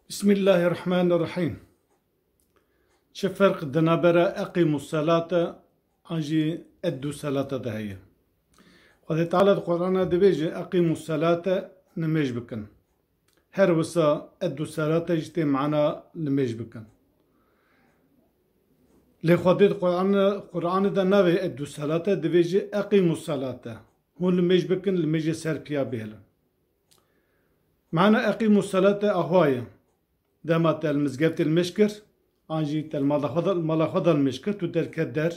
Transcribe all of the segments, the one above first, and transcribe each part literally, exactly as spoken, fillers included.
Bismillahirrahmanirrahîm. Çi ferq di navbera eqîmu selate an jî eddu selate de heye? Xwedê Teala di Qur'ana dibêje, "Eqîmu selate, nimêj bikin." Her wisa eddu selate jî tê mana nimêj bikin. Lê Xwedê di Qur'ana, Qur'anê de navê eddu selate, dibêje, "Eqîmu selate." Hûn nimêj bikin, nimêjê ser piya bihêlin. Mana eqîmu selate ahwa ye. Dema te li mizgeftê li mêj kir, an jî te li mala xwe de, mala xwe de li mêj kir, tu derket der,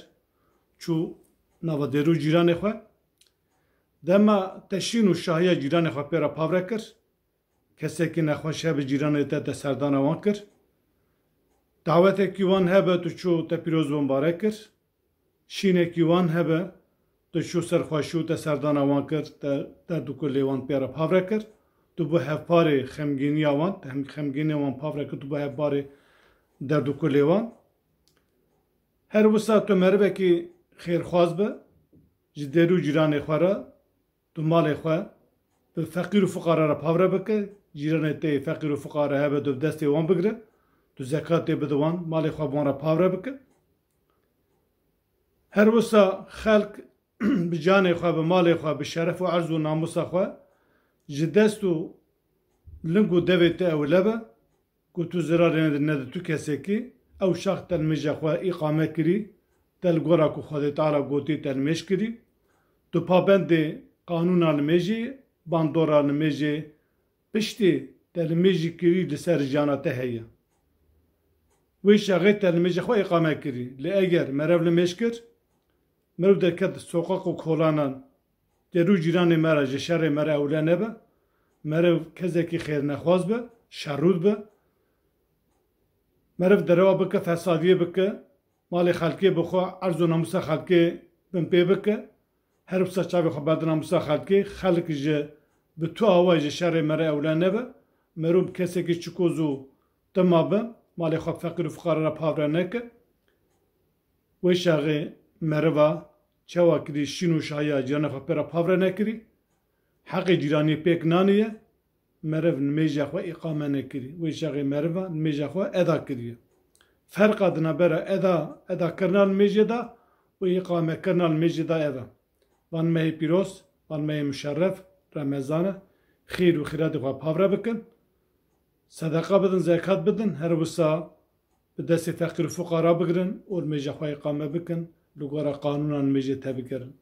çû nava dêrû cîranê xwe. Dema te şîn û şahiya cîranê xwe pê re pavre kir, kesekî nexweş hebe cîranê te, te serdana wan kir. Dawetekî wan hebe, tu çû te pîroz û mbarek kir. Şînekî wan hebe, tu çû ser xweşî û te serdana wan kir, te derd û kulê wan pê re pavre kir, tu bû hevparê xemgîniya wan, te hem xemgînê wan pavre kir, tu bû hevparê derd û kulê wan. Her wisa tu merivekî xêrxwaz be, ji dêrû cîranê xwe re, tu malê xwe bi feqîr û fuqara re pavre bike, cîranê te yê feqîr û fuqara hebe, tu bi destê wan bigire, tu zekatê bide wan, malê xwe bi wan re pavre bike. Her wisa xelk bi canê xwe, bi malê xwe, bi şeref û erz û namûsa xwe ji dest û ling û devê te ewile be, ku tu zirarê nede, nede tu kesekî, ew şax te nimêja xwe îqame kirî, te li gora ku Xwedê Teala gotî te nimêj kirî, tu pabendê qanûna nimêjê, bandora nimêjê, piştî te nimêjî kirî li ser jiyana te heye. Wê şaxê te nimêja xwe îqame kirî. Lê eger merev nimêj kir, meriv derket soqaq û kolanan, dêrû cîranê me re ji şerê me re ewle nebe, meriv kesekî xêrnexwaz be, şerrûd be, meriv derewa bike, fesadiyê bike, malê xelkê bi xwe, erz û namûsa xelkê binpê bike, her wisa çavê xwe berde namûsa xelkê, xelk ji bi tu awa ji şerê me re ewle nebe, meriv kesekî çikoz û tima be, malê xwe feqîr û fuqara re pavre neke. Wê şaxê meriva çawa kirî, şîn û şahiya cîranê xwe pê re pavre nekirî, heqê cîranî pêk naniye, meriv nimêja xwe îqame nekirî. Wê şaxê meriva nimêja xwe eda kiriye. Ferqa di navbera eda, edakirina nimêjê de û îqamekirina nimêjê de ev e. Van mehê pîroz, van mehê muşerref, Remezan e, xêr û xîretê xwe pavre bikin, sedeqa bidin, zekat bidin, her wisa bi destê feqîr û fuqara bigirin û nimêja xwe îqame bikin, li gora qanûna nimêjê tebigerin.